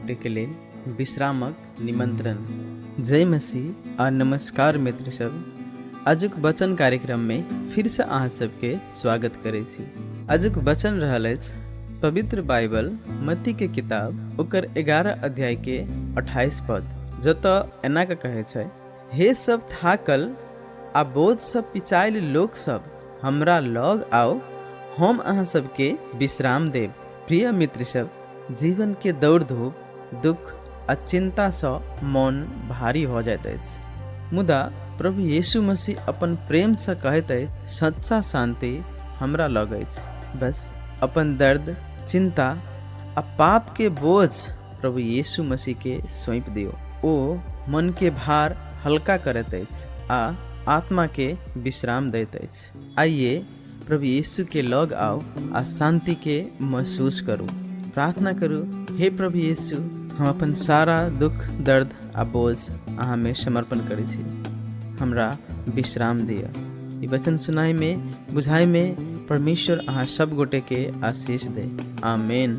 गोटेके लेल विश्रामक निमंत्रण। जय मसीह आ नमस्कार मित्र सब। आजुक वचन कार्यक्रममे फिरसँ अहाँ सबके स्वागत करै छी। आजुक वचन रहल अछि पवित्र बाइबल मत्तीके किताब ओकर 11 अध्यायके 28 पद, जतऽ एना कऽ कहै छै, हे सब थाकल आ बोझसँ पिचायल लोक सब, हमरा लग आउ, हम अहाँ सबके विश्राम देब। प्रिय मित्र सब, जीवन के दौड़ धूप, दुख आ चिंता सँ मन भारी भऽ जाइत अछि, मुदा प्रभु यीशु मसीह अपन प्रेम सँ कहैत अछि, सच्चा शांति हमरा लग अछि। बस अपन दर्द, चिंता आ पाप के बोझ प्रभु यीशु मसीह के सौंपि दियौ। ओ मन के भार हल्का करैत अछि आ आत्मा के विश्राम दैत अछि। आइए प्रभु यीशु के लग आउ आ शांति के महसूस करू। प्रार्थना करू, हे प्रभु यीशु, हम अपन सारा दुख, दर्द आ बोझ अहाँ में समर्पण करै छी, हमरा विश्राम दिअ। ई वचन सुनाइ में, बुझाइ में परमेश्वर अहाँ सब गोटे के आशीष दे। आमेन।